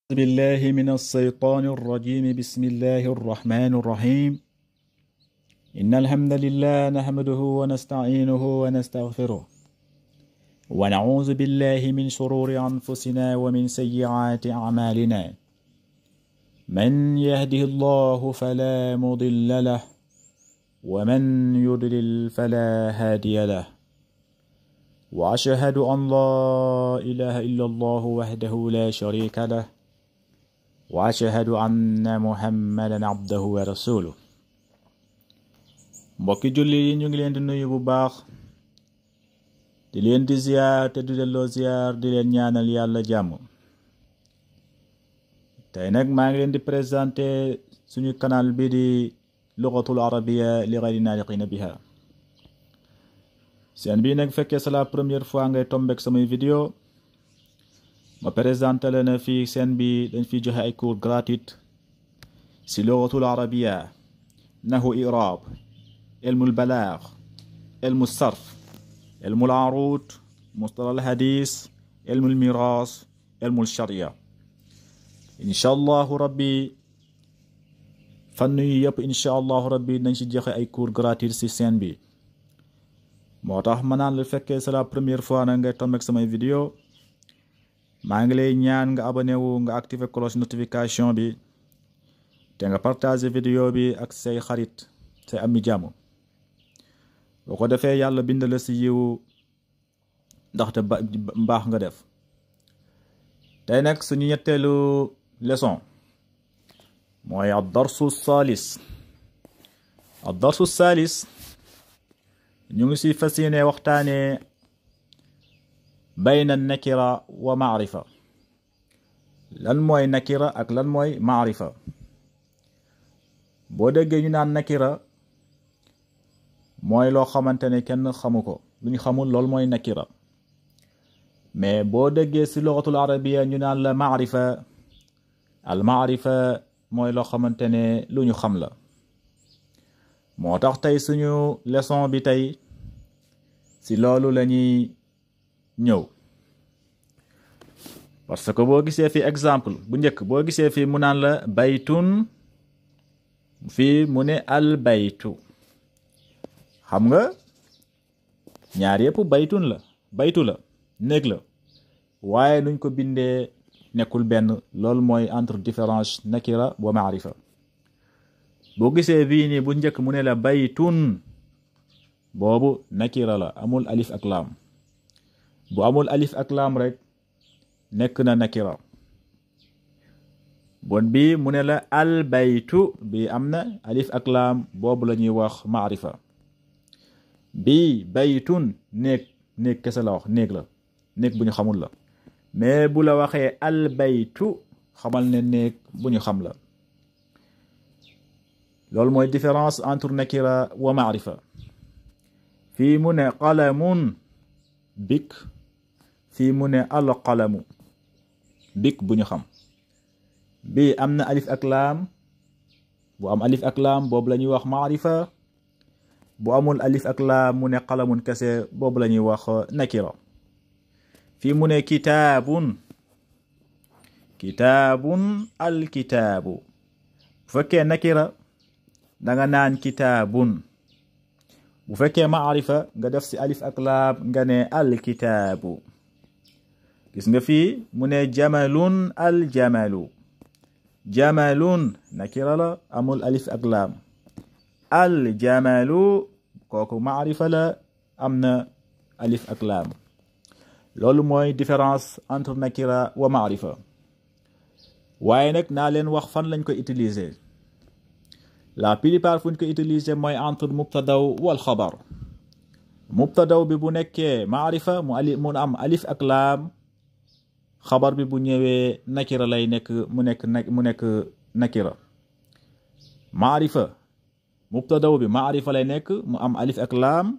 بالله من الشيطان الرجيم. بسم الله الرحمن الرحيم. إن الحمد لله نحمده ونستعينه ونستغفره ونعوذ بالله من شرور أنفسنا ومن سيئات أعمالنا. من يهده الله فلا مضل له ومن يضلل فلا هادي له، وأشهد أن لا إله إلا الله وحده لا شريك له، وأشهد أن محمدا عبده ورسوله. mbokki julli yi ñu ngi leen di nuyu bu baax, di leen di ziar te du delloo ziar, di leen ñaanal yàlla jàmm. tey nag maa ngi leen di présenté suñu canal bi di lugatul arabiya li ghayri naatiqiina biha. seen bii nag fekkee c'est la première fois ngay tombeek samay vidéo, ma présenté la na fii seen bi dañ fi joxe ay cours gratuit si lugatul arabiya, nahu i'raab, ilmul balaag, ilmul sarf, ilmul aruud, mustalahul hadiis, ilmul miraas, ilmul sharia. incha allahu rabbi fànn yi yëpp incha allahu rabbi nañ si joxe ay cours gratuit si seen bi. moo tax ma naan la fekkee c'est la première fois na ngay tombeek samay vidéo, maa ngi lay ñaan nga abonné wu, nga activer cloche notification bi, te nga partager vidéo bi ak say xarit, say ami jàmm. boo ko defee yàlla bind la si yiw ndaxte mbaax nga def. tey nag suñu ñetteelu leçon mooy ad-darsu saalis. ad-darsu saalis ñu ngi si fas yéene waxtaane bayna nakira wa maarifa. lan mooy nakira ak lan mooy maarifa? boo déggee ñu naan nakira mooy loo xamante ne kenn xamu ko, lu ñu xamul loolu mooy nakira. mais boo déggee si lugatul arabiya ñu naan la maarifa, al maarifa mooy loo xamante ne lu ñu xam la. moo tax tey suñu leçon bi tey si loolu la ñuy ñëw. parce que boo gisee fi exemple bu njëkk, boo gisee fi mu naan la baytun, fii mu ne al baytu. xam nga ñaar yëpp baytun la, baytu la, néeg la, waaye nuñ ko bindee nekkul benn. loolu mooy entre différence nakira wa maarifa. boo gisee bii nii bu njëkk mu ne la baytun, boobu nakira la, amul alif ak laam. bu amul alif ak laam rek nekk na nakira. bon bii mu ne la al baytu, bii am na alif ak laam, boobu la ñuy wax maarifa. bii baytun néeg, néeg kese la wax, néeg la, néeg bu ñu xamul la. mais bu la waxee al baytu xamal ne néeg bu ñu xam la. loolu mooy différence entre nakira wa maarifa. fii mu ne qalamun, bik. fii mu ne al qalamu, bik bu ñu xam. bii am na alif ak laam, bu am alif ak laam boobu la ñuy wax maarifa. bu amul alif ak laam mu ne qalamun kese, boobu la ñuy wax nakira. fii mu ne kitaabun, kitaabun al kitaabu. bu fekkee nakira danga naan kitaabun. bu fekkee maarifa nga def si alif ak laam nga ne al kitaabu. gis nga fii mu ne jamalun al jamalu. jamalun nakira la, amul alif ak laam. al jamalu kooku maarifa la, am na alif ak laam. loolu mooy différence entre nakira wa maarifa. waaye nag naa leen wax fan lañ ko utiliser. la plupart fu ñu ko utiliser mooy entre mubtadaw wal xabar. mubtadaw bi bu nekkee maarifa mu am alif ak laam, xabar bi bu ñëwee nakira lay nekk, mu nekk nakira. maarifa mubtadaw bi maarifa lay nekk, mu am alif ak laam.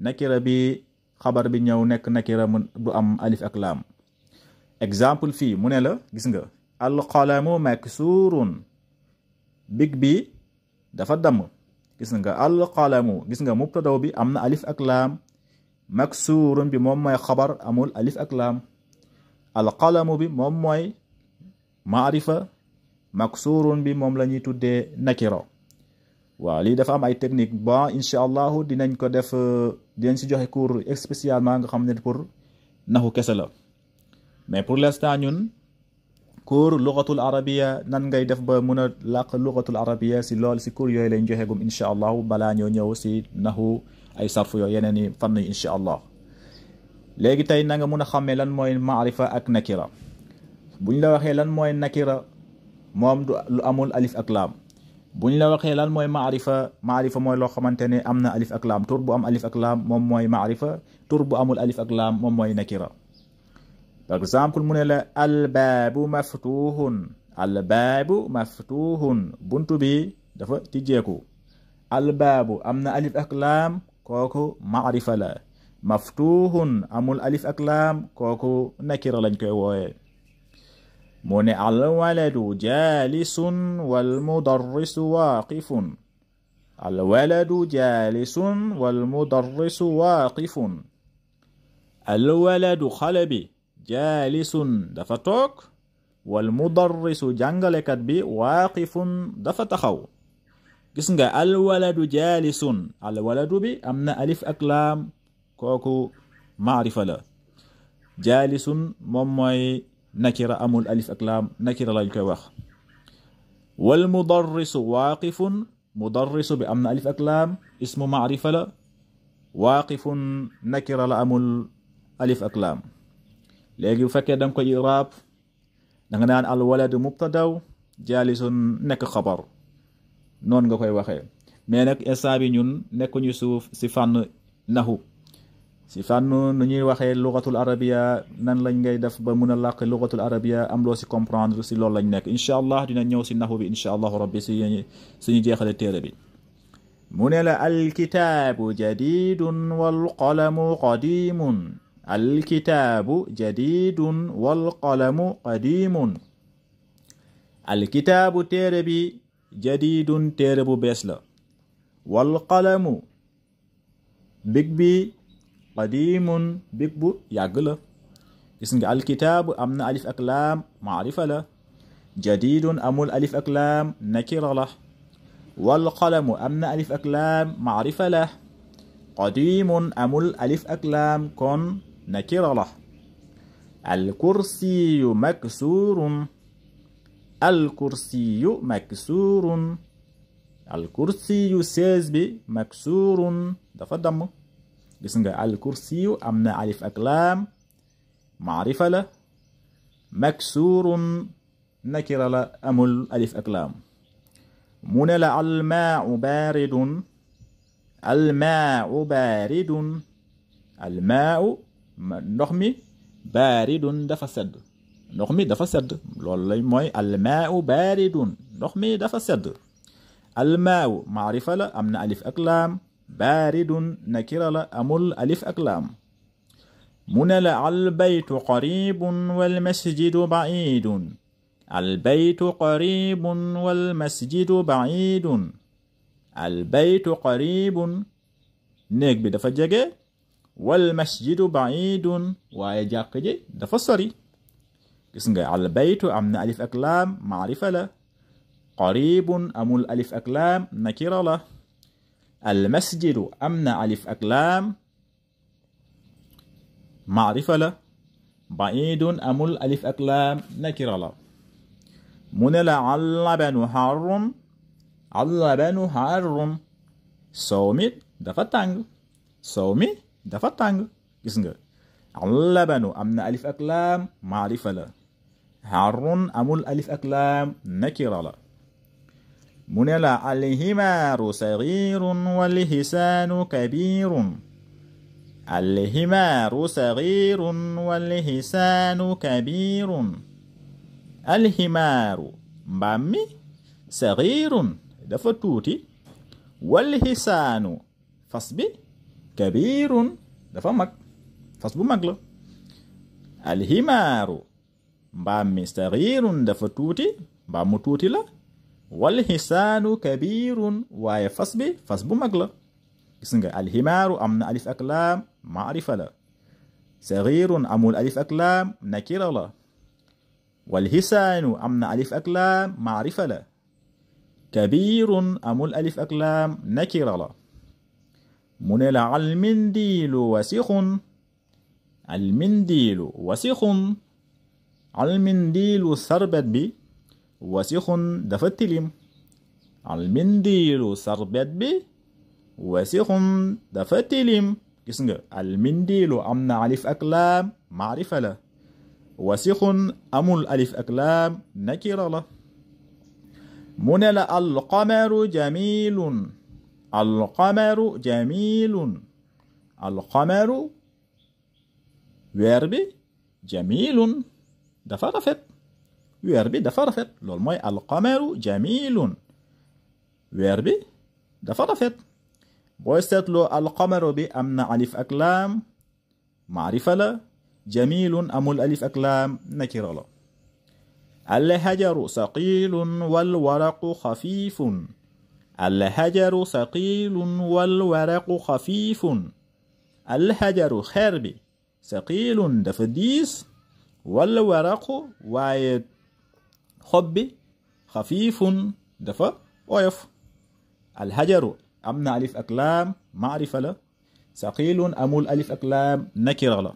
nakira bi xabar bi ñëw nekk nakira, du am alif ak laam. exemple fii mu ne la, gis nga alqalamu maksurun, big bi dafa damm. gis nga alqalamu, gis nga mubtadaw bi am na alif ak laam, maksurun bi moom mooy xabar, amul alif ak laam. alqalamu bi moom mooy maarifa maksurun bi moom la ñuy tuddee nakira. waaw lii dafa am ay technique ba incha allahu dinañ ko def, dinañ si joxe cours spécialement nga xam ne pour naxu kese la. mais pour l'instant ñun cours lugatul arabiya nan ngay def ba mun a làq lugatul arabiya si lool si cours yooyu lañ joxe gum incha allahu balaa ñoo ñëw si naxu ay sarf yooyu yeneen i fànn yi incha allah. léegi tey na nga mun a xàmmee lan mooy maarifa ak nakira. buñ la waxee lan mooy nakira moom du lu amul alif ak laam. buñ la waxee lan mooy maarifa mooy loo xamante ne am na alif ak laam. tur bu am alif ak laam moom mooy maarifa, tur bu amul alif ak laam moom mooy nakira. par exemple mu ne la albaabu maftuhun, albaabu maftuhun, buntu bi dafa tijjeeku. albaabu am na alif ak laam, kooku maarifa la. maftuhun amul alif ak laam, kooku nakira lañ koy wooyee. mu ne alwaladu jaalisun walmudarrisu waaqifun, alwaladu jaalisun walmudarrisu waaqifun. alwaladu xale bi jaalisun dafa toog, walmudarrisu jàngalekat bi waaqifun dafa taxaw. gis nga alwaladu jaalisun, alwaladu bi am na alif ak laam, kooku maarifa la. jaalisun moom mooy nakira, amul alif ak laam, nakira lañ koy wax. wal mudarrisu waaqifun, mudarrisu bi am na alif ak laam, ismu maarifa la. waaqifun nakira la, amul alif ak laam. léegi bu fekkee da nga koy iraab da nga naan al waladu mubtadaw, jaalisun nekk xabar, noonu nga koy waxee. mais nag instant bi ñun nekkuñu suuf si fànn naxu, si fànn nu ñuy waxee lugatul arabiya, nan lañ ngay def ba mun a làq lugatul arabiya, am loo si comprendre si loolu lañ nekk. incha allah dina ñëw si naxu bi incha allahu rabbi si suñu jeexale téere bi. mu ne la alkitaabu jadidun wal qalamu qadimun, alkitaabu jadidun wal qalamu qadimun. alkitaabu téere bi jadidun téere bu bees la, wal qalamu big bi qadimun big bu yàgg la. gis nga alkitaabu am na alif ak laam, maarifa la. jadidun amul alif ak laam, nakira la. wal qalamu am na alif ak laam, maarifa la. qadimun amul alif ak laam, kon nakira la. alkursiyu maksurun, alkursiyu maksurun, alkursiyu sees bi maksurun dafa damm. gis nga alkursiyu am na alif ak laam, maarifa la. maksurun nakira la, amul alif ak laam. mu ne la almaau baaridun, almaau baaridun, almaau ndox mi, baaridun dafa sedd, ndox mi dafa sedd, loolu lay mooy almaau baaridun, ndox mi dafa sedd. almaau maarifa la, am na alif ak laam. baaridun nakira la, amul alif ak laam. mu ne la albaytu qaribun walmasjidu baidun, albaytu qaribun walmasjidu baidun. albaytu qaribun néeg bi dafa jege, walmasjidu baidun waaye jàkk ji dafa sori. gis nga albaytu am na alif ak laam, maarifa la. qaribun amul alif ak laam, nakira la. almasjidu am na alif ak laam, maarifa la. baidun amul alif ak laam, nakira la. mu ne la allabanu harrun, allabanu harrun, soow mi dafa tàng, soow mi dafa tàng. gis nga allabanu am na alif ak laam, maarifa la. harrun amul alif ak laam, nakira la. mu ne la alhimaaru sagiirun walhisaanu kabiirun, alhimaaru sagiirun walhisaanu kabiirun. alhimaaru mbaam mi, sagiirun dafa tuuti, walhisaanu fas bi, kabiirun dafa mag, fas bu mag la. alhimaaru mbaam mi, sagiirun dafa tuuti, mbaam mu tuuti la. walhisaanu kabiirun waaye fas bi fas bu mag la. gis nga alhimaaru am na alif ak laam, maarifa la. sagiirun amul alif ak laam, nakira la. والحسان أمنا ألف أكلام معرفة لا. كبير أمول ألف أكلام نكرة لا. من لا المنديل وسخ. المنديل وسخ. المنديل سربت بي وسخ دفتلم. المنديل سربت بي وسخ دفتلم. gis nga almindilu am na alif ak laam maarifa la wasixun amul alif ak laam nakira la mu ne la alqamaru jamilun alqamaru jamilun alqamaru weer bi jamilun dafa rafet weer bi dafa rafet loolu mooy alqamaru jamilun weer bi dafa rafet booy seetloo alqamaru bi am na alif ak laam maarifa la jamilun amul alif ak laam nakira la alhajaru saqilun wal waraqu xafiifun alhajaru saqilun wal waraqu xafiifun alhajaru xeer bi saqilun dafa diis wal waraqu waaye xob bi xafiifun dafa oyof alhajaru am na alif ak laam maarifa la saqilun amul alif ak laam nakira la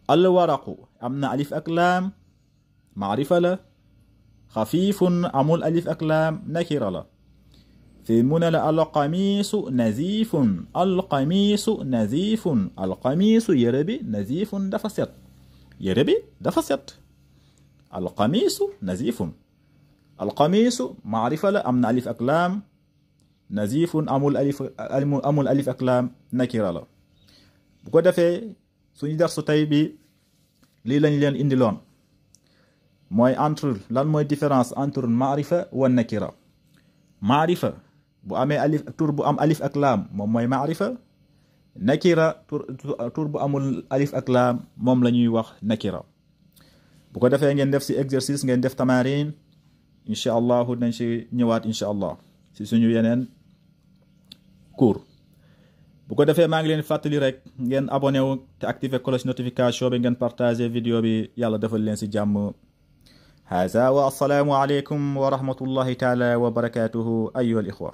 alwaraqu am na alif ak laam maarifa la xafiifun amul alif ak laam nakira la fi mu ne la alqamiisu naziifun alqamiisu naziifun alqamiisu yére bi naziifun dafa set yére bi dafa set alqamiisu naziifun alqamiisu maarifa la am na alif ak laam nazifun amul alif ak laam nakira la bu ko defee suñu darsu tey bi lii lañ leen indiloon mooy entre lan mooy différence entre maarifa wa nakira maarifa bu amee alif tur bu am alif ak laam moom mooy maarifa nakira tur bu amul alif ak laam moom la ñuy wax nakira bu ko defee ngeen def ci exercice ngeen def tamarin incha allahu dañ ci ñëwaat incha allah ci suñu yeneen cours bu ko defee maa ngi leen fàttali rek ngeen abonné wu te activer cloche notification bi ngeen partager vidéo bi yàlla defal leen ci jàmm haza wa assalaamu aleykum wa rahmatullahi taala wa barakatuhu ayyuha al ixwa